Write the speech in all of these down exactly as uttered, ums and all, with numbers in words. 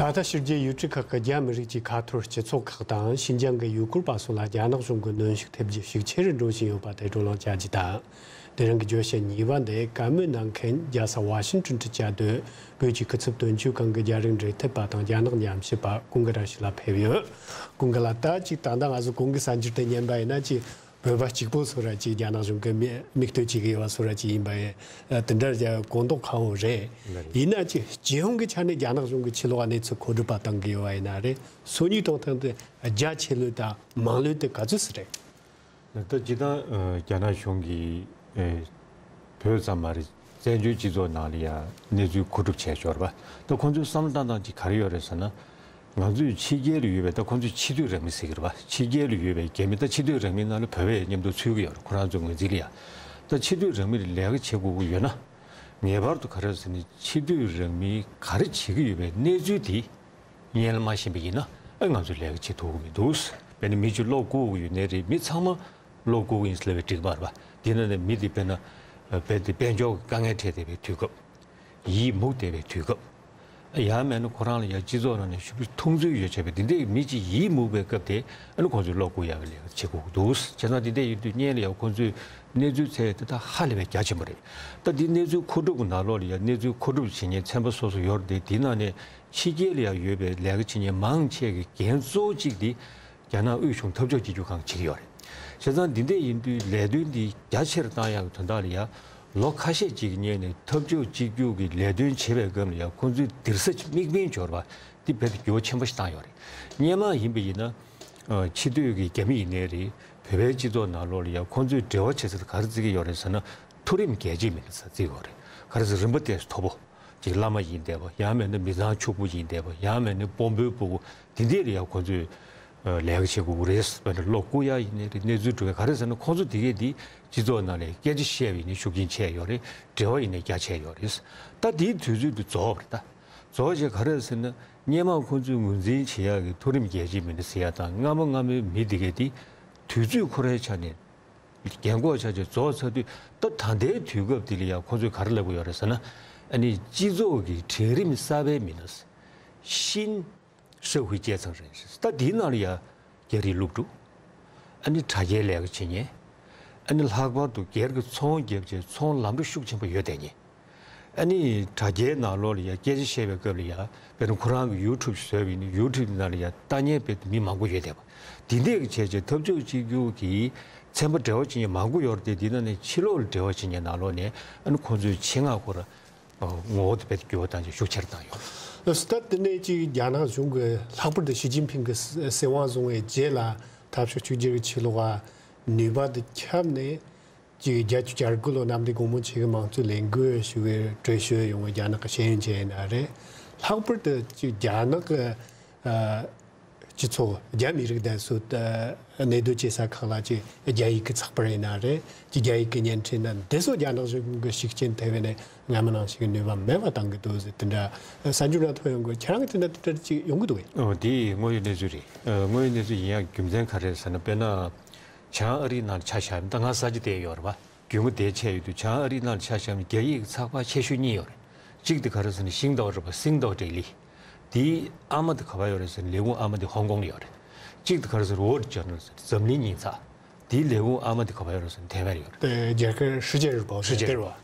ད་ལྟ་ཕྱི་རྒྱལ་ཡུལ་གྲུ་ཁག་གི་རྒྱ་མི་རིགས་ཀྱི་ཁ་ཐོར་སྤྱི་ཚོགས་ཁག་དང་ཤིན་ཅང་གི་ཡུལ་སྐོར་པ་སོགས་ལ་རྒྱ་ནག་གཞུང་གི་གནོན་ཤུགས་ཐེབས་རྒྱུ་ཤུགས་ཆེ་རུ་འགྲོ་བཞིན་ཡོད་པ་དེ་བགྲོ་གླེང་བྱ་རྒྱུ་དང་། དེ་རིང་གི་བརྗོད་བྱ་གཉིས་པ་འདི་བཀའ་མོལ་གནང་མཁན་རྒྱལ་ས་ཝ་ཤིང་ཏོན་དུ་བཅའ་སྡོད་བོད་ཀྱི་སྐུ་ཚབ་དོན་གཅོད་ཁང་གི་རྒྱ་རིགས་འབྲེལ་མཐུད་པ་དང་རྒྱ་ནག་ཉམས་ཞིབ་པ་ཀུན་དགའ་བཀྲ་ཤིས་ལགས་ཕེབས་ཡོད། ཀུན་དགའ་ལགས། ད་ཅིག་ད་ལྟ་ང་ཚོ་གོང་གི་གསར་འགྱུར་དེ་ཉན་པ་ཡིན་ན་ཅིག་བོད་པ་གཅིག་པོ་ཚོ་ར་ཅིག་རྒྱ་ནག་གཞུང་གི་མི་མིག་ལྟོས་བྱེད་ཀྱི་ཡོད་པ་ཚོ་ར་ཅིག་ཡིན་པ་ཡིན། ཨ། དེ་འདྲ་རྒྱ་གོ་མདོག་ཁ་པོ་རེད། ཡིན་ན་ཅིག་སྤྱི་ཡོངས་ཀྱི་ཆ་ནས་རྒྱ་ནག་གཞུང་གི་ཕྱི་ལོགས་གནས་ཚུལ་མཁོ་སྒྲུབ་པ་བཏང་གི་ཡོད་པ་ཡིན་ན་རེད། སོ་གཉིས་གཏོང་སྟངས་དེ་རྒྱ་ཆེ་ལོས་དང་མང་ལོས་དེ་ག་ཚོད་ཙམ་རེད། ད་སྤྱིར་བཏང་། ཨ། རྒྱ་ནག་གཞུང་གིས། ཨེ། བོད་ཙམ་མ་རེད། བཙན་བྱོལ་སྤྱི་ཚོགས་ནང་ལ་ཡང་གནས་ཚུལ་མཁོ་སྒྲུབ་བྱས་ཡོད་རེད་པ། ད་ཁོང་ཚོའི་བསམ་བློ་བཏང་སྟངས་ཅིག་ག་རེ་ཡོད་རེད་ཟེར་ན། ང་ཚོས་ཕྱི་རྒྱལ་ལ་ཡོད་པའི། ད་ཁོང་ཚོས་ཕྱི་སྡོད་རང་མི་ཟེར་གྱི་རེད་པ། ཕྱི་རྒྱལ་ལ་ཡོད་པའི་རྒྱ་མི། ད་ཕྱི་སྡོད་རང་མིའི་ནང་ལ་བོད་པ་ཡང་མཉམ་དུ་ཚུད་ཀྱི་ཡོད་རེད། ཁོ་རང་ཚོའི་ངོས་འཛིན་ལ་ཡ། ད་ཕྱི་སྡོད་རང་མི་ལ་ལས་ཀ་བྱེད་དགོས་ཀྱི་ཡོད་ན། ངེས་པར་དུ་ག་རེ་ཟེར་ན། ཕྱི་སྡོད་རང་མིས་ག་རེ་བྱེད་ཀྱི་ཡོད་པའི་གནས་ཚུལ་དེ་སྔོན་ལ་མ་ཤེས་པ་ཡིན་ན། ཨ། ང་ཚོས་ལས་ཀ་བྱེད་ཐུབ་ཀྱི་མི་འདུག། དཔེར་ན་མི་གཅིག་གློག་བསྐུར་དགོས་ཡོད་ནའི་རེད། མི་ཚང་མ་གློག་བསྐུར་ཡིན་ཟེར་ལབ་པས་འགྲིག་མ་རེད་པ། དེ་ན་ནི་མི་དེ་དཔེར་ན། ཨ། དཔེ་དེ་དཔལ་འབྱོར་གྱི་དཀའ་ངལ་འཕྲད་བསྡད་པའི་དུས་སྐབས། ཡིད་མུག་བསྡད་པའི་དུས་སྐབས། ཡང་མིན་ན་ཁོ་རང་ལ་ཡང་སྤྱི་ཚོགས་ནང་ནས་ཞེ་པོ་མཐོང་ཚུལ་ཡོད་བྱས་པའི་དེ་འདྲའི་མི་གཅིག་ཡིད་མུག་པའི་སྐབས་དེ། ཨ་ནི་ཁོང་ཚོས་གློག་བསྐུར་ཡག་གི་ལས་ཀ་བྱེད་དགོས་ཀྱི་འདུག། བྱས་ཙང་དེ་འདྲ་ཡིན་དུས་སྔོན་ལ་ཡང་ཁོང་ཚོས་གནས་ཚུལ་བཙལ་ཡག་དེ་ད་ཧ་ལས་པའི་རྒྱ་ཆེན་པོ་རེད། ད་འདི་གནས་ཚུལ་མཁོ་སྒྲུབ་ཀྱི་ནང་ལོགས་ལ་ཡང་གནས་ཚུལ་མཁོ་སྒྲུབ་བྱེད་མཁན་ཚན་པ་སོ་སོ་ཡོད་རེད་དེ། དེའི་ནང་ནས་ཕྱི་རྒྱལ་ལ་ཡང་ཡོད་པའི་ལས་ཀ་བྱེད་མཁན་མང་ཆེ་གི་འགན་གཙོ་བོ་གཅིག་དེ་རྒྱ་ནག་དབུས་གཞུང་འཐབ་ཕྱོགས་གཅིག་གྱུར་ཁང་བྱེད་ཀྱི་ཡོད་རེད། བྱས་ཙང་འདི་འདྲ་ཡིན་དུས་ལས་དོན་འདི་རྒྱ་ཆེར་བཏང་ཡག་གི་དོན་དག་ལ་ཡ། ལོ་ཁ་ཤས་ཅིག་གི་སྔོན་ནས་འཐབ་ཕྱོགས་གཅིག་གྱུར་གྱི་ལས་དོན་བྱེད་པའི་སྐབས་ལ་ཡ། ཁོང་ཚོའི་སྡིར་ས་དམིགས་འབེན་འབྱོར་བ་འདི་རྦད་དེ་འགྱུར་བ་ཆེན་པོ་ཞིག་བཏང་ཡོད་རེད། སྔོན་མ་ཡིན་པ་ཡིན་ན། ཨ། ཕྱི་སྡོད་ཀྱི་རྒྱ་མི་ཡིན་ནའི་རེད། བོད་པའི་སྤྱི་ཚོགས་ནང་ལོགས་ལ་ཡ་ཁོང་ཚོས་འབྲེལ་བ་བྱེད་ས་དེ་ག་རེ་བརྩི་གི་ཡོད་རེད་ཟེར་ན། མཐོ་རིམ་རྒྱལ་གཅེས་མི་སྣ་ཟེར་བརྩི་གི་ཡོད་རེད། ག་རེ་ཟེར། རིན་པ་ཏོག་ཙམ་མཐོ་པོ། ཅིག་བླ་མ་ཡིན་བསྡད་པ། ཡང་མིན་ན་མི་ཚང་ཕྱུག་པོ་ཡིན་བསྡད་པ། ཡང་མིན་ན་དཔོན་པོའི་སྤུ་གུ། དེ་འདྲ་ལ་ཡང་ཁོང་ཚོས། ཨ། ལས་ཀ་བྱེད་དགོས་ཀྱི་རེད། དཔེར་ན་གློག་བསྐུར་ཡག་ཡིན་ནའི་རེད། གནས་ཚུལ་སྒྲུབ་ཡག་ག་རེ་ཟེར་ན། ཁོང་ཚོ་དེ་གས་དེ་སྤྱི་ཚོགས་ནང་ལ་སྐད་ཆ་བཤད་པ་ཡིན་ནའི་ཤུགས་རྐྱེན་ཆེ་ཡོད་རེད། འབྲེལ་བ་ཡིན་ནའི་རྒྱ་ཆེ་ཡོད་རེད། ད་དེའི་དུས་ཚོད་དེ་རྫོགས་པ་རེད། ད་རྫོགས་བྱས་ག་རེ་ཟེར་ན། སྔོན་མ་ཁོང་ཚོས་ངོས་འཛིན་བྱེད་ཡག་གི་མཐོ་རིམ་རྒྱལ་གཅེས་མི་སྣ་ཟེར་ཡག་དང་སྔ་མོ་སྔ་མོའི་མི་དེ་གས་དེ་དུས་ཚོད་ཁོ་རའི་ཆ་ནས། རྒན་གོག་ཆགས་ཆགས་རྫོགས་ཚར་དུས། ད་ད་ལྟའི་དུས་སྐབས་འདི་ལ་ཡང་ཁོང་ཚོས་ག་རེ་ལབ་ཀྱི་ཡོད་རེད་ཟེར་ན། ཨ་ནི་སྤྱི་ཚོགས་ཀྱི་གྲལ་རིམ་གསར་པའི་མི་སྣ། ཤིན་ཧྲི་ཧུའེ་ཅེ་ཚང་རེད། ད་འདིའི་ནང་ལ་ཡང་རྒྱ་རིགས་སློབ་ཕྲུག། ཨ་ནི་དྲ་རྒྱའི་ལས་ཀ་བྱེད་མཁན། ཨ་ནི་ལྷག་པར་དུ་སྒེར་གྱི་ཚོང་བརྒྱབ་བྱས་ཚོང་ལམ་འགྲོ་ཤུགས་ཆེན་པོ་ཡོད་བསྡད་མཁན། ཨ་ནི་དྲ་རྒྱའི་ནང་ལོགས་ལ་ཡ་སྐད་ཆ་བཤད་པའི་སྐབས་ལ་ཡ། དཔེར་ན་ཁོ་རང་གི་ཡུ་ཊུབ་ཞིག་བཟོས་པ་ཡིན་ན་ཡུ་ཊུབ་ནང་ལ་ཡ་ལྟ་མཁན་དཔེ་མི་མང་པོ་ཡོད་བསྡད་པ། དེ་འདྲས་ཀྱི་བྱས་བྱས་འཐབ་ཕྱོགས་གཅིག་གྱུར་གྱི་ཚན་པ་འབྲེལ་བ་བྱེད་མཁན་མང་པོ་ཡོད་རེད་དེ། དེ་ནང་ནས་ཕྱི་ལོགས་ལ་འབྲེལ་བ་བྱེད་མཁན་ནང་ལོགས་ནས་ཨ་ནི་ཁོང་ཚོའི་ཆེད་མངགས་སྐོར་ངོ་བོ་དེ་དཔེ་འགྱུར་བ་བཏང་བྱས་ཤུགས་ཆེར་བཏང་ཡོད། ད་དེ་ནས་ཅིག་རྒྱ་ནག་གཞུང་གི་ལྷག་པར་དུ་ཞི་ཅིན་ཕིང་གི་སྲིད་དབང་བཟུང་བའི་རྗེས་ལ་འཐབ་ཕྱོགས་གཅིག་གྱུར་གྱི་ཕྱི་ལོགས་ནུས་པ་དེ་ཁྱབ་ནས། གཅིག་བརྒྱད་ཅུ་གྱ་དགུ་ལོ་གནམ་བདེ་སྒོ་མོ་ཆེ་གི་དམངས་གཙོའི་ལས་འགུལ་ཞུ་བའི་གྲོས་ཆོད་ཡོང་བའི་རྒྱ་ནག་གི་ཤེས་ཡོན་ཅན་ཡིན་ན་རེད། ལྷག་པར་དུ་གཅིག་རྒྱ་ནག་གི་ཨ་སྤྱི་ཚོགས་རྒྱ་མི་རིགས་དེ་ཚོ་ད་གནས་སྡོད་བྱེད་ས་ཁག་ལ་གཅིག་རྒྱ་ཡིག་གི་ཚགས་པར་ཡིན་ན་རེད། གཅིག་རྒྱ་ཡིག་གི་བརྙན་འཕྲིན་ན་འདི་ཚོ་རྒྱ་ནག་གཞུང་གི་ཤུགས་རྐྱེན་ཐེབས་ནས་སྔ་མ་ནང་བཞིན་གྱི་ནུས་པ་མེད་པ་བཏང་གི་འདུག་ཟེར། དེ་འདྲ་གསར་འགྱུར་ནང་ཐོན་ཡོང་གི། ཁྱེད་རང་གི་དེ་འདྲ་དེ་འདྲ་ཅིག་ཡོང་གི་འདུག་གས། ཨོ། དེ་དངོས་ཡོད་གནས་ཚུལ་རེད། ཨ། དངོས་ཡོད་གནས་ཚུལ་ཡིན་ཡང་རྒྱུ་མཚན་ག་རེ་རེད་ཟེར་ན། དཔེར་ན། བྱང་ཨ་རིའི་ནང་ལ་ཆ་བཞག་ན། ད་ང་ས་ཆ་དེར་ཡོད་རེད་པ། རྒྱུས་མངའ་དེར་བྱས་ཡོད་དུས་བྱང་ཨ་རིའི་ནང་ལ་ཆ་བཞག་ན་རྒྱ་ཡིག་གི་ཚགས་པར་ཆེ་ཤོས་གཉིས་ཡོད་རེད། གཅིག་དེ་ག་རེ་ཟེར་ན་ཤིང་ཏའོ་རེད་པ། Singdao Daily། དེའི་ཨ་མ་དེ་ག་པར་ཡོད་རེད་ཟེར་ན་ལས་ཁུངས་ཨ་མ་དེ་ཧོང་ཀོང་ལ་ཡོད་རེད། གཅིག་དེ་ག་རེ་ཟེར་ན་Wall Journal་ཟེར་འཛམ་གླིང་ཉིན་ཚགས། དེའི་ལས་ཁུངས་ཨ་མ་དེ་ག་པར་ཡོད་རེད་ཟེར་ན་ཐའེ་ཝན་ལ་ཡོད་རེད། 这个世界日报 世界日报 ཟེར་བ།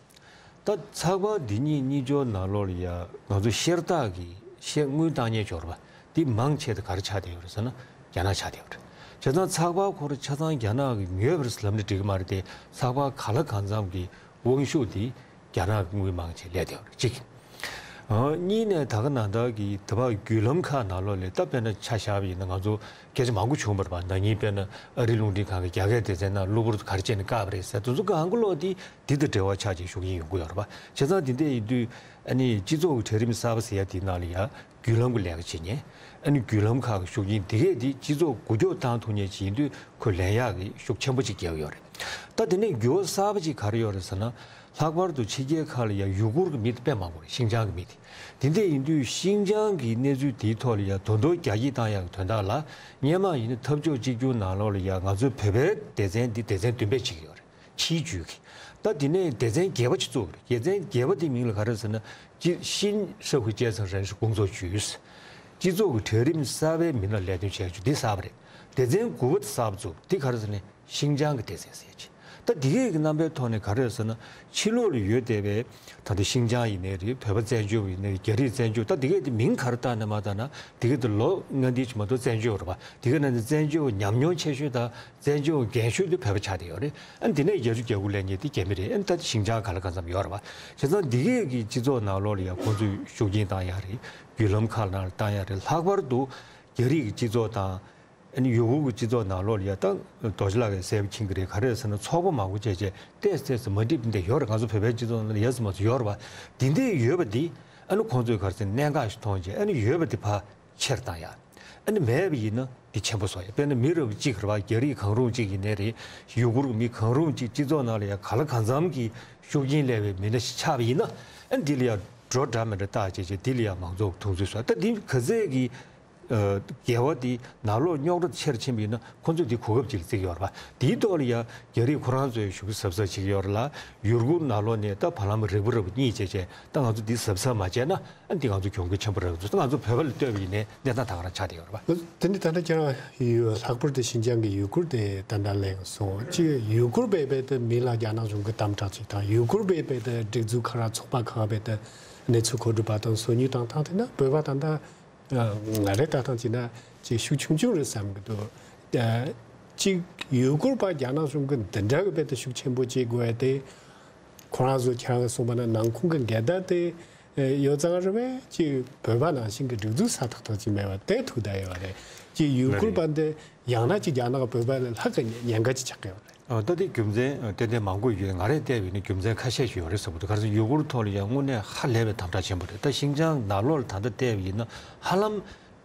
ད་ཚགས་པར་འདི་གཉིས་གཉིས་ཆར་ནང་ལོགས་ལ་ཡ་ང་ཚོ་ཤེར་རྟགས་ཀྱི་ཤེར་དངུལ་བཏང་མཁན་འབྱོར་པ་འདི་མང་ཆེ་དེ་ག་རེ་ཆགས་བསྡད་ཡོད་རེད་ཟེར་ན་རྒྱ་ནག་ཆགས་བསྡད་ཡོད་རེད། བྱས་ཙང་ཚགས་པར་ཁོ་རང་ཆ་ཚང་རྒྱ་ནག་གིས་ཉོས་པ་རེད་ཟེར་ལབ་ན་འགྲིག་གི་མ་རེད་དེ། ཚགས་པར་གང་ལ་གང་འཚམ་གྱི་དབང་ཤུགས་འདི་རྒྱ་ནག་གི་དངུལ་མང་ཆེ་སླེབས་བསྡད་ཡོད་རེད། གཅིག། ཨ། གཉིས་ནས་ད་ག་ནང་ལྟར་གྱི་ད་བར་བརྒྱུད་ལམ་ཁག་ནང་ལོགས་ལ་ད་དཔེར་ན་ཆ་བཞག་པ་ཡིན་ན་ང་ཚོ་སྐད་ཆ་མང་པོ་བྱུང་བ་རེད་པ། ན་ནིང་དཔེར་ན་ཨ་རིའི་རླུང་འཕྲིན་ཁང་གིས་རྒྱ་སྐད་སྡེ་ཚན་ནང་གློ་བུར་དུ་ག་རེ་བྱས་ནས་བཀག་པ་རེད་ཟེར། དེ་ཚོ་གང་ག་ལོག་དེ་འདི་དང་འབྲེལ་བ་ཆགས་བྱས་ཤུགས་རྐྱེན་ཡོང་གི་ཡོད་རེད་པ། བྱས་ཙང་དེ་འདྲ་ཡིན་དུས་ཨ་ནི་སྤྱི་ཚོགས་ཀྱི་གྲལ་རིམ་གསར་པ་ཟེར་ཡ་དེའི་ནང་ལ་ཡ་བརྒྱུད་ལམ་གྱི་ལས་ཀ་བྱེད་མཁན། ཨ་ནི་བརྒྱུད་ལམ་ཁག་གི་ཤུགས་རྐྱེན་དེ་གས་དེ་སྤྱི་ཚོགས་འགུལ་སྐྱོད་བཏང་ཐུབ་མཁན་ཅིག་ཡིན་དུས་ཁོས་ལེན་ཡག་གི་ཤུགས་ཆེན་པོ་ཅིག་རྒྱག་གི་ཡོད་རེད། ད་དེ་ནས་འགྱུར་བ་གསར་པ་ཅིག་ག་རེ་ཡོད་རེད་ཟེར་ན། ལྷག་པར་དུ་ཕྱི་རྒྱལ་ཁག་ལ་ཡ་ཡུ་གུར་གྱི་མི་དེ་དཔེ་མང་པོ་རེད། ཤིན་ཅང་གི་མི་དེ། དེ་འདྲ་ཡིན་དུས་ཤིན་ཅང་གི་གནས་ཚུལ་དེའི་ཐོག་ལ་ཡ་དོན་དུ་རྒྱ་སྐྱེད་བཏང་ཡག་གི་དོན་དག་ལ། སྔོན་མ་ཡིན་ན་འཐབ་ཕྱོགས་གཅིག་གྱུར་ནང་ལོགས་ལ་ཡ་ང་ཚོའི་བོད་པའི་སྡེ་ཚན་འདི་སྡེ་ཚན་བདུན་པས་བྱེད་ཀྱི་ཡོད་རེད། ཕྱིའི་ཇུས་ཀྱིས། ད་དེ་ནས་སྡེ་ཚན་བརྒྱད་པ་ཅིག་བཙུགས་རེད། སྡེ་ཚན་བརྒྱད་པ་དེའི་མིང་ལ་ག་རེ་ཟེར་ན། ཅི། 新社会阶层人士工作局། སྤྱི་ཚོགས་ཀྱི་གྲལ་རིམ་གསར་པའི་མི་སྣ་ལ་ལས་དོན་བྱས་ཆོག་འདི་གསར་པ་རེད། སྡེ་ཚན་དགུ་པ་དེ་གསར་པ་བཙུགས། འདི་ག་རེ་ཟེར་ན་ཤིང་ཅང་གི་སྡེ་ཚན་ཟེར་ཆེ། ད་འདི་གའི་གི་རྣམ་པའི་ཐོག་ནས་ག་རེ་ཟེར་ན། ཕྱི་ལོགས་ལ་ཡོད་བསྡད་པའི་ད་ལྟ་ཤིང་ཅང་ཡིན་ནའི་རེད། བོད་པ་བཙན་བྱོལ་བ་ཡིན་ནའི་རེད། རྒྱ་རིགས་བཙན་བྱོལ། ད་འདི་གའི་དེ་མིང་ག་རེ་བཏགས་ནས་མ་བཏགས་ན། འདི་གའི་དེ་ལོ་ལྔ་འདི་ཅིག་མ་གཏོགས་བཙན་བྱོལ་བ་རེད་པ། འདི་གའི་ནང་ནས་བཙན་བྱོལ་བ་ཉམས་མྱོང་ཆེ་ཤོས་དང་བཙན་བྱོལ་བ་རྒན་ཤོས་དེ་བོད་པ་ཆགས་བསྡད་ཡོད་རེད། ཨ་ནི་དེ་ནས་བརྒྱད་ཅུ་གྱ་དགུ་ལས་ཉེ་དེ་རྒྱ་མི་རེད། ཨ་ནི་ད་ཤིང་ཅང་ག་ལ་གང་འཚམ་ཡོད་རེད་པ། བྱས་ཙང་འདི་གའི་གི་སྤྱི་ཚོགས་ནང་ལོགས་ལ་ཡང་ཁོང་ཚོས་ཤུགས་རྐྱེན་བཏང་ཡ་རེད། བརྒྱུད་ལམ་ཁག་ནང་ལ་བཏང་ཡ་རེད། ལྷག་པར་དུ་རྒྱ་རིགས་ཀྱི་སྤྱི་ཚོགས་དང་། ཨ་ནི་ཡུ་གུར་གྱི་སྤྱི་ཚོགས་ནང་ལོགས་ལ་ཡ་ད་རྡོ་རྗེ་ལགས་ཀྱིས་གསལ་པོ་མཁྱེན་གྱི་རེད། ག་རེ་ཟེར་ན་ཚོགས་པ་མང་པོ་བྱས་བྱས་ཏོག་ཙམ་ཏོག་ཙམ་མ་འགྲིག་འདི་ཡོད་རེད། ང་ཚོ་བོད་པའི་སྤྱི་ཚོགས་ནང་ལ་ཡ་ཙམ་མ་ཙམ་ཡོད་རེད་པ། འདི་འདྲས་ཡོད་པ་འདི་ཨ་ནི་ཁོང་ཚོས་ག་རེ་ཟེར་གནད་འགག་ཞིག་མཐོང་བྱས་ཨ་ནི་ཡོད་པ་འདི་ཕར་ཆེར་བཏང་ཡ། ཨ་ནི་མེད་པ་ཡིན་ན་འདི་ཆེན་པོ་བཟོ་ཡ། དཔེར་ན་མི་རབས་གཅིག་རེད་པ། རྒྱ་རིགས་གང་རུང་གཅིག་ཡིན་ནའི་རེད། ཡུ་གུར་མི་གང་རུང་གཅིག་སྤྱི་ཚོགས་ནང་ལ་ཡ་ག་ལ་གང་འཚམ་གྱི་ཤུགས་རྐྱེན་སླེབས་པའི་མི་སྣ་ཞིག་ཆགས་པ་ཡིན་ན། ཨ་ནི་འདི་ལ་ཡ་འགྲོ་འདྲ་མི་འདྲ་བཏགས་བྱས་བྱས་འདི་ལ་ཡ་མང་ཚོགས་མཐོང་ཚུལ་བཟོ་ཡ། ད་འདི་ག་ཚད་ཀྱི་ཨ། འགལ་བ་འདི་ནང་ལོགས་རྙོག་དྲ་ཆེར་ཕྱིན་པ་ཡིན་ན་ཁོང་ཚོས་འདི་གོ་སྐབས་ཅིག་ལ་བརྩི་གི་ཡོད་རེད་པ། དེའི་ཐོག་ལ་ཡ་རྒྱ་རིགས་ཁོ་རང་ཚོས་ཞུ་གི་གཟབ་གཟབ་བྱེད་ཀྱི་ཡོད་རེད་ལ། ཡུ་གུར་ནང་ལོགས་ནས་ད་བར་ལམ་རིག་པ་རིག་པ་གཉིས་བྱས་བྱས་ད་ང་ཚོ་འདི་གཟབ་གཟབ་མ་བྱས་ན་ཨ་འདི་ང་ཚོ་གྱོང་གུན་ཆེན་པོ་རག་གི་འདུག་ད་ང་ཚོ་བོད་པ་ལ་ལྟོས་པ་ཡིན་ནའི་གནས་སྟངས་ད་ག་རང་ཆགས་བསྡད་ཡོད་རེད་པ། དེ་ནི་ད་ལྟ་ཁྱེད་རང་ཡུ་ལྷག་པར་དུ་ཤིན་ཅང་གི་ཡུ་གུར་དེ་ད་ལྟ་གླེང་སོང་། གཅིག་ཡུ་གུར་བས་བས་དུ་མི་ལ་རྒྱ་ནག་གཞུང་གི་དམ་དྲག་ཅིག་དང་ཡུ་གུར་བས་བས་དུ་སྒྲིག་འཛུགས་ཁག་ར་ཚོགས་པ་ཁག་བས་དུ་གནས་ཚུལ་མཁོ་སྒྲུབ་པ་དང་སོ་ཉུལ་བཏང་སྟངས་དེ་ན་བོད་པ་ད་ལྟ། ང་རེ་ལྟ་སྟངས་བྱས་ན་ཅིག་ཤུགས་ཆུང་ཆུང་རེད་བསམ་གྱི་འདུག་ཨ། གཅིག་ཡུ་གུར་པ་རྒྱ་ནག་གཞུང་གི་འདི་འདྲ་གི་དཔེ་དེ་ཤུགས་ཆེན་པོ་བྱེད་དགོས་ཡ་དེ། ཁོ་རང་ཚོ་ཁྱེད་རང་གིས་གསུངས་པ་ན་ནང་ཁོངས་ཀྱི་འགལ་ཟླ་དེ་ཡོད་ཙང་རེད་པས། ཅིག་བོད་པ་ནང་བཞིན་གྱི་སྒྲིག་འཛུགས་སྲ་ཐག་ཐག་ཅིག་མེད་པ་དེ་ཐུག་བསྡད་ཡོད་རེད། ཅིག་ཡུ་གུར་པ་འདི་ཡང་ན་ཅིག་རྒྱ་ནག་གི་བོད་པ་ལས་ལྷག་གི་ཉེན་ཁ་ཅིག་ཆགས་ཀྱི་ཡོད་རེད། ཨ། ད་དེ་རྒྱུ་མཚན་ཏན་ཏན་མང་པོ་ཡོད། ང་རས་བལྟས་པ་ཡིན་ན་རྒྱུ་མཚན་ཁ་ཤས་ཤིག་ཡོད་རེད་བསམ་གྱི་འདུག་ག་རེ་ཟེར་ན་ཡུ་གུར་ཐོག་ལ་ཡང་དངོས་གནས་ཧ་ལས་པའི་དམ་དྲག་ཆེན་པོ་རེད། ད་ཤིན་ཅང་ནང་ལོགས་ལ་ད་ལྟ་བལྟས་པ་ཡིན་ན་ཧ་ལམ་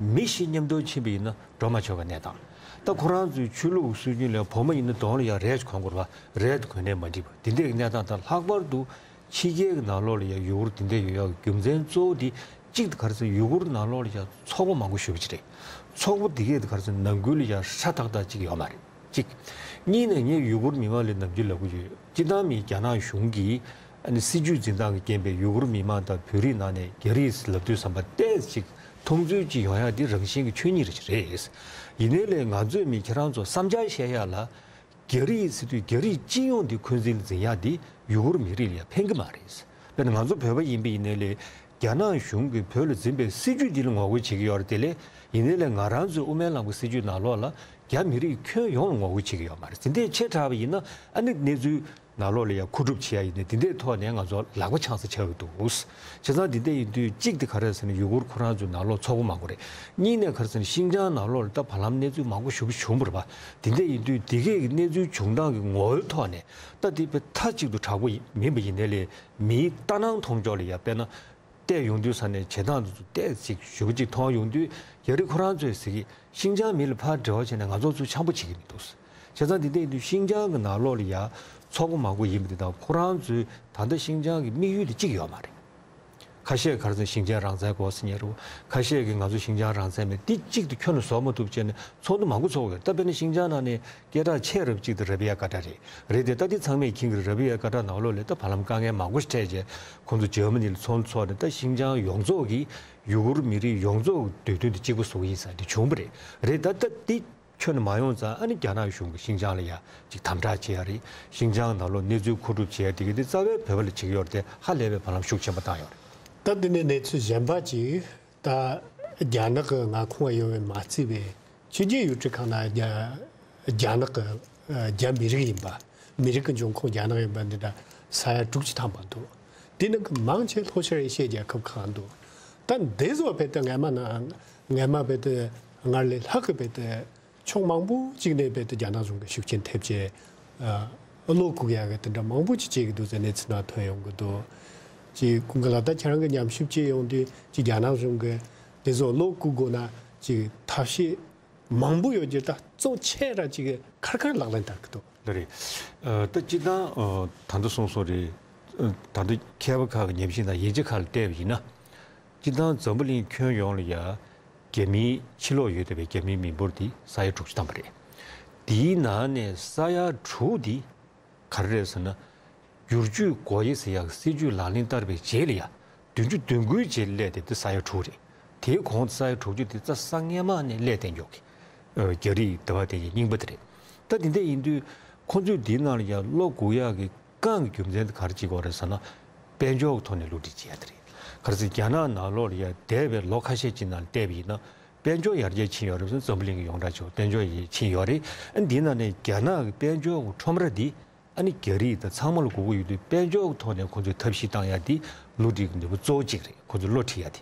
མི་ཞིག་མཉམ་དུ་ཕྱིན་པ་ཡིན་ན་འགྲོ་མ་ཆོག་པའི་གནས་སྟངས། ད་ཁོ་རང་ཚོའི་ཆོས་ལུགས་སྲོལ་རྒྱུན་ལ་བོ་མོ་ཡིན་ན་གདོང་ལ་ཡང་རས་གོན་དགོས་རེད་པ། རས་དེ་གོན་ནས་མ་འགྲིག་པ་དེ་འདྲའི་གནས་སྟངས་དང་། ལྷག་པར་དུ་ཕྱི་རྒྱལ་གྱི་ནང་ལོགས་ལ་ཡང་ཡུ་གུར་དེ་འདྲ་ཡོད་ཡག་གི་རྒྱུ་མཚན་གཙོ་བོ་དེ་གཅིག་དེ་ག་རེ་ཟེར་ན་ཡུ་གུར་ནང་ལོགས་ལ་ཡང་ཚོགས་པ་མང་པོ་ཞེ་པོ་ཅིག་རེད། ཚོགས་པ་དེ་གས་དེ་ག་རེ་ཟེར་ན་ནང་ཁུལ་ལ་ཡང་ཧྲ་ཐག་ཐག་ཅིག་ཡོད་མ་རེད། གཅིག་གཉིས་ནས་ངས་ཡུ་གུར་མི་མང་ལ་ནམ་རྒྱུན་ལབ་ཀྱི་ཡོད། སྤྱིར་བཏང་མི་རྒྱ་ནག་གཞུང་གིས་ཨ་ནི་སྲིད་ཇུས་འཛིན་སྟངས་ཀྱི་རྐྱེན་པས་ཡུ་གུར་མི་མང་དང་བོད་རིགས་ནང་ནས་རྒྱ་རིགས་ལབ་དུས་ཙམ་པ་ཏོག་ཙམ་ཅིག་མཐོང་ཚུལ་ཅིག་ཡོང་ཡག་འདི་རང་བཞིན་གྱི་ཆོས་ཉིད་རེད། ཡིན་ནའི་ལས་ང་ཚོས་མི་ཁྱེད་རང་ཚོ་བསམ་འཆར་བཤད་ཡག་ལ། རྒྱ་རིགས་ཟེར་དུས་རྒྱ་རིགས་སྤྱི་ཡོངས་འདི་འཁོན་འཛིན་འཛིན་ཡག་འདི་ཡུ་གུར་མི་རིགས་ལ་ཡང་ཕན་གྱི་མ་རེད། དཔེར་ན་ང་ཚོ་བོད་པ་ཡིན་པ་ཡིན་ནའི་ལས་རྒྱ་ནག་གཞུང་གིས་བོད་ལ་འཛིན་པའི་སྲིད་ཇུས་འདི་ལ་ངོ་རྒོལ་བྱེད་ཀྱི་ཡོད་རེད་དེ་ལས། ཡིན་ནའི་ལས་ང་རང་ཚོའི་དབུ་མའི་ལམ་གྱི་སྲིད་ཇུས་ནང་ལོགས་ལ་རྒྱ་མི་རིགས་ཁྱོན་ཡོངས་ལ་ངོ་རྒོལ་བྱེད་ཀྱི་ཡོད་མ་རེད། དེ་འདྲས་བྱེད་དྲགས་པ་ཡིན་ན་ཨ་ནི་གནས་ཚུལ་ནང་ལོགས་ལ་ཡང་མཁོ་སྒྲུབ་བྱེད་ཡ་ཡིན་ནའི་དེ་འདྲའི་ཐོག་ནས་ང་ཚོ་ལག་པ་འཆང་ས་ཆགས་ཀྱི་འདུག་བྱས་ཙང་དེ་འདྲ་ཡིན་དུས་གཅིག་དེ་ག་རེ་ཟེར་ན་ཡུ་གུར་ཁོ་རང་ཚོའི་ནང་ལོགས་ཚོགས་པ་མང་པོ་རེད། གཉིས་ནས་ག་རེ་ཟེར་ན་ཤིན་ཅང་ནང་ལོགས་ལ་ད་བར་ལམ་གནས་ཚུལ་མང་པོ་ཞེ་པོ་བྱུང་བ་རེད་པ། དེ་འདྲ་ཡིན་དུས་དེ་གས་ཀྱི་གནས་ཚུལ་བྱུང་སྟངས་ཀྱི་ངོ་བོའི་ཐོག་ནས་ད་དེ་དཔེ་མཐའ་གཅིག་ཏུ་དྲག་པོ་མིན་པ་ཡིན་ནའི་ལས་མིའི་ལྟ་སྣང་མཐོང་ཕྱོགས་ལ་ཡ་དཔེར་ན་བལྟས་ཡོང་དུས་ས་ནས་བྱེད་སྟངས་དེ་ཚོ་ཏོག་ཙམ་ཞེ་པོ་ཅིག་མཐོང་ཡོང་དུས་རྒྱ་རིགས་ཁོ་རང་ཚོས་ཟེར་གི་ཤིན་ཅང་མི་ལ་ཕར་འབྲེལ་བ་བྱས་ནས་ང་ཚོ་ཚོ་འཆམ་པོ་བྱེད་ཀྱི་མི་འདུག་བྱས་ཙང་དེ་འདྲ་ཡིན་དུས་ཤིན་ཅང་གི་ནང་ལོགས་ལ་ཡ་ཚོགས་པ་མང་པོ་ཡིན་པ་དེ་དང་ཁོ་རང་ཚོའི་ད་ལྟ་ཤིན་ཅང་གི་དམིགས་ཡུལ་དེ་གཅིག་ཡོད་མ་རེད། ཁ་ཤས་ག་རེ་ཟེར་ན་ཤིན་ཅང་རང་བཙན་དགོས་ཟེར་མཁན་རེད། ཁ་ཤས་ཀྱིས་ང་ཚོ་ཤིན་ཅང་རང་བཙན་མེད། འདི་གཅིག་ཏུ་ཁྱོན་ནས་བཟོ་མ་ཐུབ་བྱས་ནས་ཚོགས་འདུ་མང་པོ་ཚོགས་ཡོད། ད་དཔེར་ན་ཤིན་ཅང་ནང་ནས་སྐད་གྲགས་ཆེ་རབས་གཅིག་དེ་ར་བི་ཡ་ཀ་ཏྲ་རེད། རེད་དེ་ད་འདི་ཚང་མས་མཁྱེན་གྱི་རེད། ར་བི་ཡ་ཀ་ཏྲ་ནང་ལོགས་ལ་ད་བར་ལམ་དཀའ་ངལ་མང་པོ་ཞིག་འཕྲད་རྗེས་ཁོང་ཚོ་འཇར་མ་ནི་ལ་ཚོགས་འདུ་ཚོགས་ནས་ད་ཤིན་ཅང་ཡོངས་རྫོགས་ཀྱི་ཡུ་གུར་མི་རིགས་ཡོངས་རྫོགས་འདོད་འདུན་དེ་གཅིག་པ་བཟོ་གི་ཡིན་ཟེར་འདི་བྱུང་བ་རེད། རེད་ད་ད་འདི་ཁྱོན་ནས་མ་ཡོང་ཙང་ཨ་ནི་རྒྱ་ནག་གཞུང་གིས་ཤིན་ཅང་ལ་ཡ་ཅིག་དམ་དྲག་བྱེད་ཡ་རེད། ཤིན་ཅང་ནང་ལོགས་གནས་ཚུལ་མཁོ་སྒྲུབ་བྱེད་ཡ་དེ་གི་དེ་རྩ་བའི་བོད་པ་ལ་བྱེད་ཀྱི་ཡོད་རེད་དེ་ཧ་ལས་པའི་བར་ལམ་ཤུགས་ཆེན་པོ་བཏང་ཡོད་རེད། ད་འདི་ནས་གནས་ཚུལ་གཞན་པ་ཅིག་ད་རྒྱ་ནག་གི་མངའ་ཁོངས་ཡོད་པའི་མ་བརྩིས་པའི་ཕྱི་རྒྱལ་ཡུལ་གྲུ་ཁག་ན་རྒྱ་རྒྱ་ནག་གི་རྒྱ་མི་རིགས་ཡིན་པ། མི་རིགས་ཀྱི་འབྱུང་ཁུངས་རྒྱ་ནག་ཡིན་པ་འདི་འདྲ་ས་ཡ་དྲུག་ཅུ་ཐམ་པ་འདུག་དེ་ནང་གི་མང་ཆེ་ལྷོ་ཤར་ཨེ་ཤི་ཡའི་རྒྱལ་ཁབ་ཁག་འདུག་ད་འདི་ཚོ་བོད་དུ་སྔ་མ་ན་སྔ་མ་བོད་དུ་སྔར་ལས་ལྷག་གི་བོད་དུ་ཕྱོགས་མང་པོ་ཅིག་ནས་བོད་དུ་རྒྱ་ནག་གཞུང་གི་ཤུགས་རྐྱེན་ཐེབས་བྱས་ཨ་བློ་བཀུག་ཡག་གི་དེ་འདྲ་མང་པོ་ཅིག་བྱེད་ཀྱི་འདུག་ཟེར་གནས་ཚུལ་ནང་ཐོན་ཡོང་གི་འདུག་ཅིག་ཀུན་དགའ་ལགས་ད་ཁྱེད་རང་གི་ཉམས་ཞིབ་བྱེད་ཡོང་དུས་ཅིག་རྒྱ་ནག་གཞུང་གི་དེ་ཚོ་བློ་བཀུག་དགོས་ན་ཅིག་ཐབས་ཤེས་མང་པོ་ཡོད་རྒྱུ་ད་གཙོ་ཆེ་ར་ཅིག་ཁར་ཁར་ལག་ལེན་བསྟར་གི་འདུག་ལ་རེད། ཨ་ད་སྤྱིར་བཏང་ཨ་ད་ལྟ་གསུངས་སོང་རེད། ཨ་ད་ལྟ་མཁས་པ་ཁག་གི་ཉམས་ཞིབ་དང་ཡིག་ཆ་ཁག་ལ་བལྟས་པ་ཡིན་ན། སྤྱིར་བཏང་འཛམ་བུ་གླིང་ཁྱོན་ཡོངས་ལ་ཡ་རྒྱ་མིའི་ཕྱི་ལོགས་ཡོད་བསྡད་པའི་རྒྱ་མིའི་མི་འབོར་དེ་ས་ཡ་དྲུག་ཅུ་ཐམ་པ་རེད། དེའི་ནང་ནས་ས་ཡ་དྲུག་དེ་ག་རེ་རེད་ཟེར་ན། བསྒྱུར་བཅོས་སྒོ་དབྱེ་ཟེར་ཡག་སྲིད་ཇུས་ལག་ལེན་བསྟར་བའི་རྗེས་ལ་ཡ་བདུན་ཅུ་དོན་དགུའི་རྗེས་སླེབས་ཏེ་དེ་ས་ཡ་དྲུག་རེད། དེའི་གོང་དུ་ས་ཡ་དྲུག་ཅུ་དེ་རྩྭ་ས་སྔས་མ་ནས་སླེབས་བསྡད་མགྱོགས་ཀྱི། ཨ། རྒྱ་རིགས་དེ་བ་དེ་ཡི་རྙིང་པ་དེ་རེད། ད་དེ་འདྲ་ཡིན་དུས་ཁོང་ཚོས་འདིའི་ནང་ལ་ཡང་བློ་འགུག་ཡག་གི་རྐང་གི་རྒྱུ་མཚན་དེ་ག་རེ་བྱེད་ཀྱི་ཡོད་རེད་ཟེར་ན། དཔལ་འབྱོར་གྱི་ཐོག་ནས་བསླུ་བྲིད་བྱེད་ཡ་དེ་རེད། ག་རེ་ཟེར་རྒྱ་ནག་ནང་ལོགས་ལ་ཡ་འདས་པའི་ལོ་ཁ་ཤས་ཅིག་ནང་ལ་བལྟས་པ་ཡིན་ན། དཔལ་འབྱོར་ཡར་རྒྱས་ཕྱིན་ཡོད་རེད་ཟེར། འཛམ་བུ་གླིང་གི་ཡོངས་གྲགས་ཆེ་བ་དཔལ་འབྱོར་ཡར་ཕྱིན་ཡོད་རེད། ཨ་ནི་འདིའི་ནང་ནས་རྒྱ་ནག་གི་དཔལ་འབྱོར་གྱི་ཁྲོམ་ར་འདི། ཨ་ནི་རྒྱ་རིགས་དང་ཚང་མ་ལ་དགོས་ཀྱི་ཡོད་དུས་དཔལ་འབྱོར་གྱི་ཐོག་ནས་ཁོང་ཚོས་ཐབས་ཤེས་བཏང་ཡ་འདི་བསླུ་བྲིད་ཀྱི་ནུས་པ་གཙོ་བོ་གཅིག་རེད། ཁོང་ཚོས་བློ་ཁྲིད་ཡ་དེ།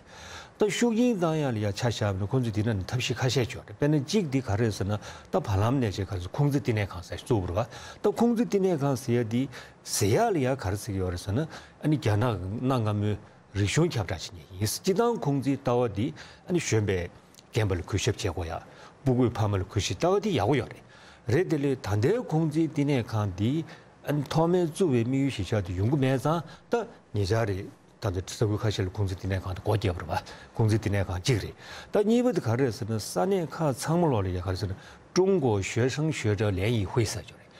ད་ཤུགས་རྐྱེན་བཏང་ཡ་ལ་ཡ་ཆ་བཞག་པ་ན་ཁོང་ཚོས་འདི་ནང་ནས་ཐབས་ཤེས་ཁ་ཤས་ཅིག་ཡོད་རེད། དཔེར་ན་གཅིག་འདི་ག་རེ་རེད་ཟེར་ན། ད་བར་ལམ་ནས་བྱས་ག་རེ་ཟེར། ཁུང་ཙི་བསྟི་གནས་ཁང་ཟེར་བཙུགས་པ་རེད་བ། ད་ཁུང་ཙི་བསྟི་གནས་ཁང་ཟེར་ཡ་འདི་ཟེར་ཡ་ལ་ཡ་ག་རེ་ཟེར་གྱི་ཡོད་རེད་ཟེར་ན། ཨ་ནི་རྒྱ་ནག་གི་གནའ་སྔ་མོའི་རིག་གཞུང་ཁྱབ་བསྒྲགས་བྱེད་མཁན་ཡིན། སྤྱིར་བཏང་ཁུང་ཙིའི་ལྟ་བ་འདི་ཨ་ནི་གཞོན་པའི་རྒན་པ་ལ་གུས་ཞབས་བྱེད་དགོས་ཡ། སྤུ་གུས་ཕ་མ་ལ་གུས་ཞབས། ལྟ་བ་དེ་ཡག་པོ་ཡོད་རེད། རེད་དེ་ལས་ད་ལྟའི་ཁུང་ཙིའི་བསྟི་གནས་ཁང་འདི་ཨ་ནི་ཐོག་མའི་བཙུགས་པའི་དམིགས་ཡུལ་གཞིར་བཞག་དེ་ཡོང་གི་མེད་ཙང་། ད་ཉེ་ཆར་རེད། ད་ལྟ་ས་ཁུལ་ཁ་ཤས་ལ་ཁུང་ཙི་བསྟི་གནས་ཁང་དེ་སྒོ་བརྒྱབ་པ་རེད་བ། ཁུང་ཙི་བསྟི་གནས་ཁང་གཅིག་རེད། ད་གཉིས་པ་དེ་ག་རེ་རེད་ཟེར་ན། ས་གནས་ཁག་ཚང་མ་ལོགས་ལ་ཡ་ག་རེ་ཟེར་ན། 中国学生学者联谊会 ཟེར་གྱི་རེད།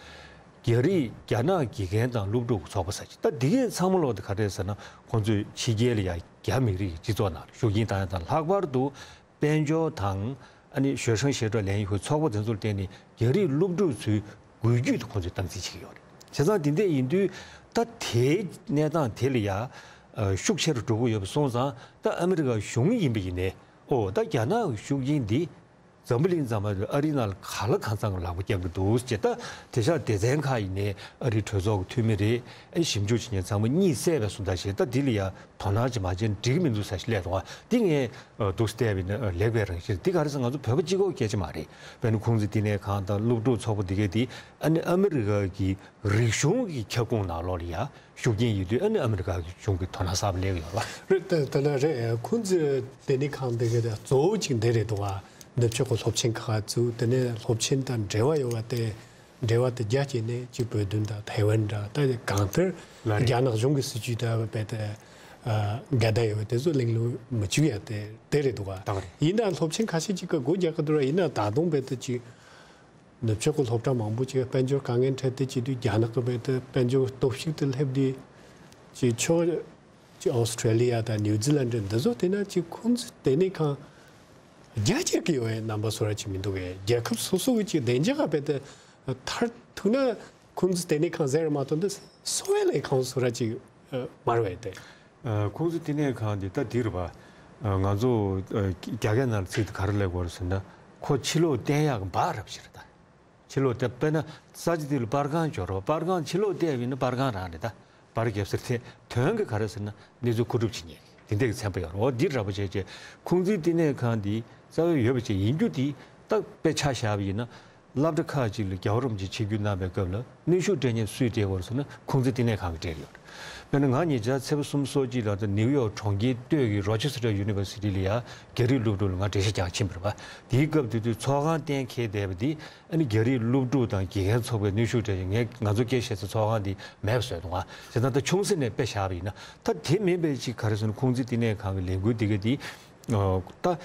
རྒྱ་རིགས་རྒྱ་ནག་དགེ་རྒན་དང་སློབ་ཕྲུག་གི་ཚོགས་པ་ཟེར་གྱི། ད་འདི་གས་ཚང་མ་ལོགས་དེ་ག་རེ་རེད་ཟེར་ན། ཁོང་ཚོས་ཕྱི་རྒྱལ་ལ་ཡ་རྒྱ་མི་རིགས་ཀྱི་སྤྱི་ཚོགས་ནང་ལ་ཤུགས་རྐྱེན་བཏང་ཡ་དང་། ལྷག་པར་དུ་དཔལ་འབྱོར་དང་ཨ་ནི་学生学者联谊会 ཚོགས་པ་དེ་ཚོར་བརྟེན་ནས་རྒྱ་རིགས་སློབ་ཕྲུག་ཚོའི་འགུལ་སྐྱོད་དེ་ཁོང་ཚོས་སྟངས་འཛིན་བྱེད་ཀྱི་ཡོད་རེད། བྱས་ཙང་དེ་འདྲ་ཡིན་དུས་ད་དེའི་གནས་སྟངས་དེ་ལ་ཡ་ཨ་ཤུགས་ཆེ་རུ་འགྲོ་གི་ཡོད་པ་སོང་ཙང་། ད་ཨ་མི་རི་ཀ་གཞུང་ཡིན་པ་ཡིན་ནའི། ཨོ། ད་རྒྱ་ནག་གི་ཤུགས་རྐྱེན་འདི་འཛམ་བུ་གླིང་ཚང་མ་ཨ་རིའི་ནང་ལ་གང་ལ་གང་འཚམ་གྱི་ལག་པ་བརྐྱངས་ཀྱི་འདུག་ཅེས། ད་དེང་སང་སྡེ་ཚན་ཁག་ཡིན་ནའི་ཨ་རིའི་གྲོས་ཚོགས་ཀྱི་འཐུས་མི་རེད། ཨ་ནི་ཞིབ་འཇུག་བྱེད་མཁན་ཚང་མ་གཉིད་སད་པའི་བཟོ་ལྟ་ཞིག་ད་འདི་ལ་ཡ་དོ་སྣང་ཅིག་མ་བྱས་ན་འགྲིག་གི་མི་འདུག་ཟེར་ཞིག་སླེབས་འདུག་ཨ། འདི་ངས་འདུག་སེ་བལྟས་པ་ཡིན་ན་ལེགས་པའི་རང་བཞིན་རེད། འདི་ག་རེ་ཟེར། ང་ཚོ་བོད་པ་གཅིག་པོ་སྐད་ཆ་མ་རེད། དཔེར་ན་ཁུང་ཙི་བསྟི་གནས་ཁང་དང་སློབ་ཕྲུག་ཚོགས་པ་འདི་གས་འདི་ཨ་ནི་ཨ་མི་རི་ཀ་གི་རིག་གཞུང་གི་ཁྱབ་ཁོངས་ནང་ལོགས་ལ་ཡ་ཤུགས་རྐྱེན་ཡོད་དུས། ཨ་ནི་ཨ་མི་རི་ཀ་གི་གཞུང་གིས་དོ་སྣང་གསར་པ་སླེབས་ཡོད་རེད་བ། རེད། དེ་དེ་ལ་རེད། ཁུང་ཙི་བསྟི་གནས་ཁང་འདི་ག་དེ་གཙོ་བོ་གཅིག་འདི་རེད་འདུག་བ། ནུབ་ཕྱོགས་ཀྱི་སློབ་ཆེན་ཁག་བཙུགས། དེ་ནས་སློབ་ཆེན་དང་འབྲེལ་བ་ཡོད་པ་དེ། འབྲེལ་བ་དེ་རྒྱ་སྐྱེད་ནས་གཅིག་བོད་དོན་དང་ཐའེ་ཝན་འདྲ། ད་གང་ལྟར་ལ་རེད། རྒྱ་ནག་གཞུང་གི་སྲིད་ཇུས་དང་རྦད་དེ་ཨ་འགལ་ཟླ་ཡོད་པ་དེ་ཚོ་གླེང་ལུགས་མི་བཅུག་ཡ་དེ་དེ་རེད་འདུག་བ། ད་ག་རེད། ཡིན་ནའང་སློབ་ཆེན་ཁ་ཤས་ཅིག་གིས་སྒོ་རྒྱག་གི་འདུག་ར། ཡིན་ན་ད་དུང་རྦད་དེ་ཅིག་ནུབ་ཕྱོགས་ཀྱི་སློབ་གྲྭ་མང་པོ་ཅིག་དཔལ་འབྱོར་དཀའ་ངལ་འཕྲད་དེ་བྱེད་དུས། རྒྱ་ནག་གི་རྦད་དེ་དཔལ་འབྱོར་སྟོབས་ཤུགས་དེ་སླེབས་དུས། ཅིག་ཕྱོགས་ཅིག་ཨོ་སི་ཁྲེ་ལི་ཡ་དང་ནིའུ་ཛི་ལན་འདི་ཚོ་བལྟས་ན། ཅིག་ཁུང་ཙི་བསྟི་གནས་ཁང་རྒྱ་སྐྱེད་ཀྱི་ཡོད་པའི་རྣམ་པ་བཟོ་འདྲ་ཅིག་མི་འདུག་གས། རྒྱལ་ཁབ་སོ་སོ་གི་ཅིག་བདེ་འཇགས་ལ་རྦད་དེ་མཐར་ཐུག་ན་ཁུང་ཙི་བསྟི་གནས་ཁང་ཟེར་མ་གཏོགས་འདི་སོ་ཡ་ལས་ཁང་བཟོ་འདྲ་ཅིག་མ་རེད་པས་ཏེ། ཨ། ཁུང་ཙི་བསྟི་གནས་ཁང་འདི་ད་འདི་རེད་པ། ཨ། ང་ཚོ་ཨ་རྒྱ་སྐད་ནང་ཚིག་དེ་ག་རེ་ལབ་དགོས་རེད་ཟེར་ན། ཁོ་ཕྱི་ལོགས་བསྟན་ཡག་གི་འབག་རབས་ཤིག་རེད་ད། ཕྱི་ལོགས་བསྟན། དཔེར་ན་ས་ཆ་འདི་ལ་པར་ཁང་འབྱོར་བ། པར་ཁང་ཕྱི་ལོགས་བསྟན་པ་ཡིན་ན་པར་ཁང་རང་རེད་ད། པར་རྒྱབ་ས་རེད། དོན་གྱིས་ག་རེ་ཟེར་ན། གནས་ཚུལ་མཁོ་སྒྲུབ་བྱེད་མཁན་དེ་འདྲ་གི་ཚན་པ་ཡོད་རེད། འོ་འདི་འདྲ་པོ་བྱས་བྱས་ཁུང་ཙི་བསྟི་གནས་ཁང་འདི་རྩ་བའི་ཡོད་པ་ཅིག་ཡིན་རྒྱུ་འདི། ད་དཔེ་ཆ་བཞག་པ་ཡིན་ན། སློབ་གྲྭ་ཁག་ཅིག་ལ་རྒྱལ་བ་རིན་པོ་ཆེ་ཆིབས་བསྒྱུར་གནང་བའི་སྐབས་ལ་གནོན་ཤུགས་སྤྲད་མཁན་སུས་སྤྲད་ཡོད་རེད་ཟེར་ན། ཁུང་ཙི་བསྟི་གནས་ཁང་གིས་སྤྲད་ཡོད་རེད། དཔེར་ན་ང་ཉེ་ཆར་ཚེས་པ་སུམ་ཅུ་སོ་གཅིག་ལ་ད་ནིའུ་ཡོག་གྲོང་ཁྱེར་སྟོད་ཀྱི་རོ་ཆེ་སི་ཊར་ཡུ་ནི་ཝར་སི་ཊི་ལ་ཡ་རྒྱ་རིགས་སློབ་ཕྲུག་ལ་ང་འགྲེལ་བཤད་རྒྱག་ཕྱིན་པ་རེད་པ། དེའི་སྐབས་དེ་དུས་ཚོགས་ཁང་གཏན་འཁེལ་བསྡད་པ་འདི་ཨ་ནི་རྒྱ་རིགས་སློབ་ཕྲུག་དང་དགེ་རྒན་ཚོགས་པས་གནོན་ཤུགས་སྤྲད་ཅིང་། ངས་ང་ཚོ་སྐད་བཤད་ས་ཚོགས་ཁང་འདི་མེད་པ་བཟོས་འདུག་ག། བྱས་ཙང་ད་ཆུང་ས་ནས་དཔེ་བཞག་པ་ཡིན་ན། ད་དེ་མིན་པའི་ཅིག་ག་རེ་ཟེར་ན། ཁུང་ཙི་བསྟི་གནས་ཁང་གི་ལས་འགུལ་འདི་ག་འདི་ཨ་ད།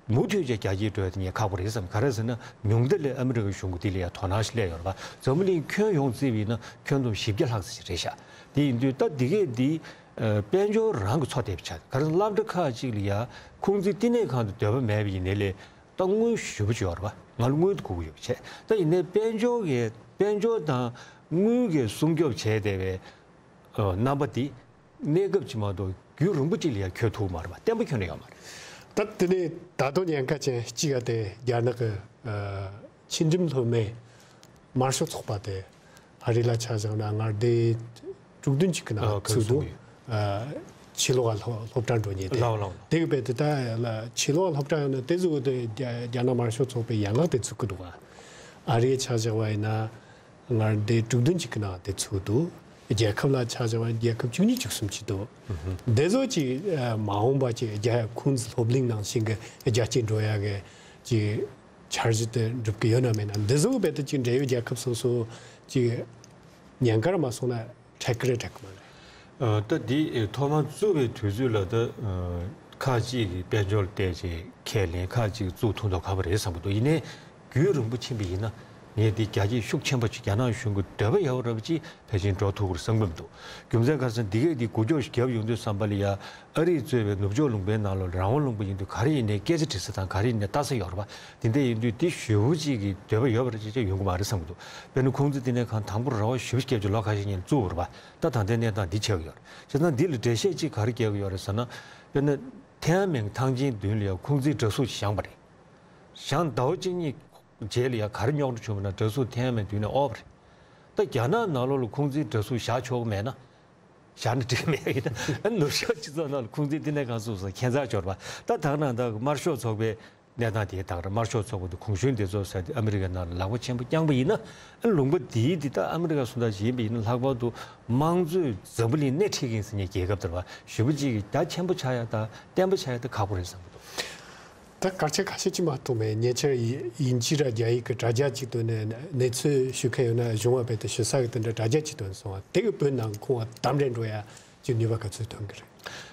མུ་མཐུད་བྱས་རྒྱ་སྐྱེད་འགྲོ་ཡ་དེ་ངས་ཁག་པོ་རེད་བསམ། ག་རེ་ཟེར་ན། ཉུང་མཐའ་ལ་ཨ་མི་རི་ཀ་གཞུང་གིས་དེ་ལ་ཡ་དོ་སྣང་ཞིག་སླེབས་ཡོད་རེད་པ། འཛམ་བུ་གླིང་ཁྱོན་ཡོངས་བརྩིས་པ་ཡིན་ན་ཁྱོན་བསྡོམས་བཞི་བརྒྱ་ལྷག་ཙམ་ཞིག་རེད་ཤག། དེ་ཡིན་དུས་ད་འདི་གས་འདི་ཨ་དཔལ་འབྱོར་རང་གིས་འཚོ་བསྡད་པ་ཆགས། ག་རེ་ཟེར་ན། སློབ་གྲྭ་ཁག་ཅིག་ལ་ཡ་ཁུང་ཙི་བསྟི་གནས་ཁང་དུ་འདོད་པ་མེད་པ་ཡིན་ནའི་ལས། ད་དངུལ་ཞེ་པོ་ཅིག་ཡོད་རེད་པ། ང་ལ་དངུལ་དེ་དགོས་ཀྱི་ཡོད་པ་བྱས། ད་ཡིན་ནའི་དཔལ་འབྱོར་གྱི་དཔལ་འབྱོར་དང་དངུལ་གྱིས་སྲུང་སྐྱོབ་བྱས་བསྡད་པའི་ཨ་རྣམ་པ་འདི་གནས་སྐབས་ཅིག་མ་གཏོགས་རྒྱུན་རིང་པོ་ཅིག་ལ་ཡང་འཁྱོལ་ཐུབ་མ་རེད་པ། བརྟན་པོ་འཁྱོལ་ནས་ཡོད་མ་རེད། ད་དེ་ནས་ད་དུང་ཉེན་ཁ་ཅན་གཅིག་ག་དེ་རྒྱ་ནག་གི་ཨ་ཕྱི་འགྲིམ་སློབ་མའི་དམར་ཤོག་ཚོགས་པ་དེ་ཨ་རི་ལ་ཆ་བཞག་ན་མངའ་སྡེ་དྲུག་བདུན་ཅིག་གི་ནང་ཨ་ཚུད་འདུག། ཨ་ཕྱི་ལོགས་ལ་སློབ་སློབ་གྲྭ་འགྲོ་མཁན་དེ། ལགས་ལགས། དེ་གི་བས་དེ་ད་ལ་ཕྱི་ལོགས་ལ་སློབ་གྲྭ་ཡོད་ན་དེ་ཚོ་གི་དེ་རྒྱ་རྒྱ་ནག་དམར་ཤོག་ཚོགས་པའི་ཡན་ལག་དེ་ཚུད་ཀྱི་འདུག་ག། ཨ་རིའི་ཆ་བཞག་པ་ཡིན་ན། མངའ་སྡེ་དྲུག་བདུན་ཅིག་གི་ནང་དེ་ཚུད་འདུག། རྒྱལ་ཁབ་ལ་ཆ་བཞག་པ་རྒྱལ་ཁབ་བཅུ་གཉིས་བཅུ་གསུམ་ཅིག་འདུག། ཨུ་ཧུ། དེ་ཚོ་ཅིག་ཨ་མ་འོངས་པ་ཅིག་རྒྱ་ཁུང་ཙི་སློབ་གླིང་ནང་བཞིན་གྱི་རྒྱ་སྐྱེད་འགྲོ་ཡ་གི་ཅིག་འཆར་གཞི་དེ་འགྲུབ་ཀྱི་ཡོད་ན་མེད་ན། འདི་ཚོ་གི་རྦད་དེ་ཅིག་འབྲེལ་ཡོད་རྒྱལ་ཁབ་སོ་སོ་ཅིག་ཉེན་ཁར་མ་སོང་ན་འཕྲད་ཀྱི་རེད་འཕྲད་ཀྱི་མ་རེད། ཨ་ད་འདི་ཨེ་ཐོག་མར་བཙུགས་པའི་དུས་ཚོད་ལ་ད་ཨ་ཁག་ཅིག་གིས་དཔལ་འབྱོར་ལ་བལྟས་བྱས་ཁས་ལེན། ཁག་ཅིག་གིས་བཙུགས་ཐུབ་མདོག་ཁ་པོ་རེད་བསམ་གྱི་འདུག། ཡིན་ནའི་རྒྱུན་རིང་པོ་ཕྱིན་པ་ཡིན་ན་ ངས་འདི་རྒྱ་སྐྱེད་ཤུགས་ཆེན་པོ་ཅིག་རྒྱ་ནག་གཞུང་གི་འདོད་པ་ཡོད་པ་འདྲ་པོ་ཅིག་ཕལ་ཆེར་འགྲོ་ཐུབ་ཀྱི་རེད་བསམ་གྱི་མི་འདུག་རྒྱུ་མཚན་ག་རེ་ཟེར་ན་འདི་གས་འདི་འགུལ་སྐྱོད་ཞིག་བརྒྱབ་ཡོང་དུས་ཙམ་པ་ལ་ཡ། ཨ་རིས་གཙོས་པའི་ནུབ་ཕྱོགས་ལུང་པའི་ནང་ལ་རང་དབང་ལུང་པ་ཡིན་དུས་ག་རེ་ཡིན་ནའི་སྐད་ཆ་དྲི་ས་དང་ག་རེ་ཡིན་ནའི་ལྟ་ས་ཡོད་རེད་པ། དེ་འདྲ་ཡིན་དུས་འདི་ཞེ་པོ་ཅིག་གི་འདོད་པ་ཡོད་པ་རེད་ཅེས་བྱས་ཡོང་གི་མ་རེད་བསམ་གྱི་འདུག་དཔེར་ན་ཁུང་ཙི་འདི་ནས་གང་དང་པོ་རེ་བ་ཞེ་པོ་ཅིག་བརྒྱབ་ཅིག་ལོ་ཁ་ཤས་སྔོན་བཙུགས་པ་རེད་པ། ད་ད་ལྟའི་གནས་སྟངས་འདི་ཆགས་ཀྱི་ཡོད་རེད། བྱས་ཙང་འདི་ལ་འགྲེལ་བཤད་ཅིག་ག་རེ་རྒྱག་གི་ཡོད་རེད་ཟེར་ན། དཔེར་ན་ཐེན་ཨན་མེང་ཐང་ཆེན་མདུན་ལ་ཡ་ཁུང་ཙིའི་འདྲ་གཟུགས་ཤིག་བཞེངས་པ་རེད། བཞེངས་ཟླ་བ་གཅིག་གཉིས་རྗེས་ལ་ཡ་ག་རེ་རྙོག་དྲ་བྱུང་བ་ན་འདྲ་གཟུགས་ཐེན་ཨན་མེང་མདུན་ནས་དབོར་བ་རེད། ད་རྒྱ་ནག་ནང་ལོགས་ལ་ཁུང་ཙིའི་འདྲ་གཟུགས་བཞག་ཆོག་གི་མེད་ན། བཞག་ན་འགྲིག་གི་མེད་ཡིན་ན། ནུབ་ཕྱོགས་སྤྱི་ཚོགས་ནང་ལ་ཁུང་ཙི་འདི་ནས་གང་བཙུགས་སོང་ཁྱད་མཚར་འབྱོར་བ། ད་ད་ག་ནང་ད་དམར་ཤོག་ཚོགས་པའི་གནས་སྟངས་དེ་ད་ག་རང་དམར་ཤོག་ཚོགས་པ་དེ་གུང་གཞོན་སྡེ་ཚོགས་ཟེར་དེ་ཨ་མི་རི་ཀའི་ནང་ལ་ལག་པ་ཆེན་པོ་བརྐྱངས་པ་ཡིན་ན། ཨ་ལུང་པ་འདིའི་འདི་ད་ཨ་མི་རི་ཀ་སུ་འདྲ་ཞིག་ཡིན་པ་ཡིན་ན་ལྷག་པར་དུ་དམངས་གཙོའི་འཛམ་བུ་གླིང་སྣེ་ཁྲིད་མཁན་ཟེར་མཁན་རྒྱལ་ཁབ་དེ་རེད་པ། ཞེ་པོ་ཅིག་གི་རྒྱ་ཆེན་པོ་ཆགས་ཡ་ད་བརྟན་པོ་ཆགས་ཡ་ད་ཁག་པོ་རེད་བསམ་གྱི་འདུག་ད་སྐར་ཆ་ཁ་ཤས་ཅིག་མ་གཏོགས་མེད། ཉེ་ཆར་དབྱིན་ཇི་ར་རྒྱ་ཡིག་གི་དྲ་རྒྱ་ཅིག་བཏོན་ནས་གནས་ཚུལ་ཞུ་མཁན་ཡོད་ན་གཞུང་བ་རྦད་དེ་ཞུ་ས་གི་དེ་འདྲ་དྲ་རྒྱ་ཅིག་བཏོན་སོང་བ་དེ་གི་བོད་ནང་ཁོང་བ་དམ་འདྲེ་འགྲོ་ཡ་ཅིག་ནུས་པ་ག་ཚོད་ཐོན་གི་རེད།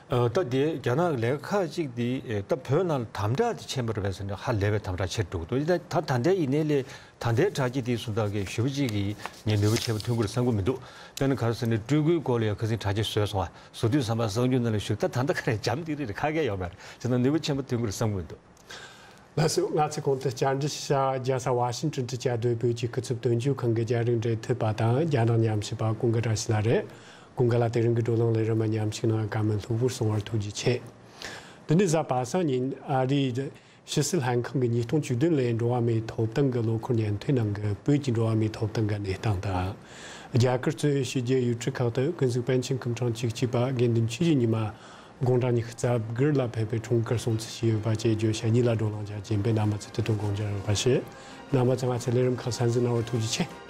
ཨ། ད་དེ་རྒྱ་ནག་ལས་ཁག་ཅིག་དེ་ཨེ་ད་བོད་ནང་ལ་དམ་དྲག་དེ་ཆེན་པོ་རེད་པས་ཟེར་ནས་ཧ་ལས་པའི་དམ་དྲག་ཆེར་འགྲོ་གི་འདུག་ད་ད་ལྟའི་ཡིན་ནའི་ལས་ད་ལྟའི་དྲ་རྒྱ་དེའི་སུ་དག་གིས་ཞེ་པོ་ཅིག་གིས་ངས་ནུས་པ་ཆེན་པོ་ཐོན་གི་རེད་བསམ་གི་མི་འདུག་དཔེར་ན་ག་རེ་ཟེར་ན་སྤྲུལ་སྐུའི་སྐོར་ལ་ཡང་ཁ་སང་དྲ་རྒྱ་བཟོས་སོང་བ། བཟོ་དུས་ཙམ་པ་གསར་འགྱུར་ནང་ལ་ཞུགས། ད་ད་ལྟ་ག་རེ་འཇམ་ཐིག་རིག་རེད། ཁ་སྐད་ཡོད་མ་རེད། བྱས་ན་ནུས་པ་ཆེན་པོ་ཐོན་གི་རེད་བསམ་གི་མི་འདུག་ལགས་སོ། ང་ཚོས་གོང་དུ་བཅར་འདྲི་ཞུ་བྱ་རྒྱལ་ས་ཝ་ཤིང་ཏོན་དུ་བཅའ་སྡོད་བོད་ཀྱི་སྐུ་ཚབ་དོན་གཅོད་ཁང་གི་རྒྱ་རིགས་འབྲེལ་མཐུད་པ་དང་རྒྱ་ནག་ཉམས་ཞིབ་པ་ཀུན་དགའ་བཀྲ་ཤིས་ལགས་རེད། ཀུན་དགའ་ལགས་དེ་རིང་གི་བགྲོ་གླེང་ལས་རིམ་མ་མཉམ་ཞུགས་གནང་བཀའ་མོལ་ལྷུག་པོར་གསུང་བར་ཐུགས་རྗེ་ཆེ། འདི་ནི་གཟའ་པ་སངས་ཉིན་ཨ་རིའི་ཕྱི་སྲིད་ལྷན་ཁང་གི་ཉིས་སྟོང་བཅུ་བདུན་ལོའི་འགྲོ་བ་མིའི་ཐོབ་ཐང་གི་ལོ་འཁོར་སྙན་ཐོའི་ནང་གི་བོད་ཀྱི་འགྲོ་བ་མིའི་ཐོབ་ཐང་གི་གནས་སྟངས་དང་། རྒྱ་གར་གཙོས་ཕྱི་རྒྱལ་ཡུལ་གྲུ་ཁག་ཏུ་ཀུན་གཟིགས་པཎ་ཆེན་སྐུ་ཕྲེང་བཅུ་གཅིག་པ་དགེ་འདུན་ཆོས་ཀྱི་ཉི་མ་དགུང་གྲངས་ཉི་ཤུ་རྩ་དགུ་ལ་ཕེབས་པའི་འཁྲུངས་སྐར་སྲུང་བརྩི་ཞུས་ཡོད་པ་བཅས་བརྗོད་བྱ་གཉིས་ལ་བགྲོ་གླེང་བྱ་རྒྱུ་ཡིན་པས་རྣམ་པ་ཚོས་དེ་དོན་དགོངས་འཇགས་རོགས་པ་ཞུ། རྣམ་པ་ཚོས་ང་ཚོའི་ལས་རིམ་ཁག་གསན་གཟིགས་གནང་བར་ཐུགས་རྗེ་ཆེ།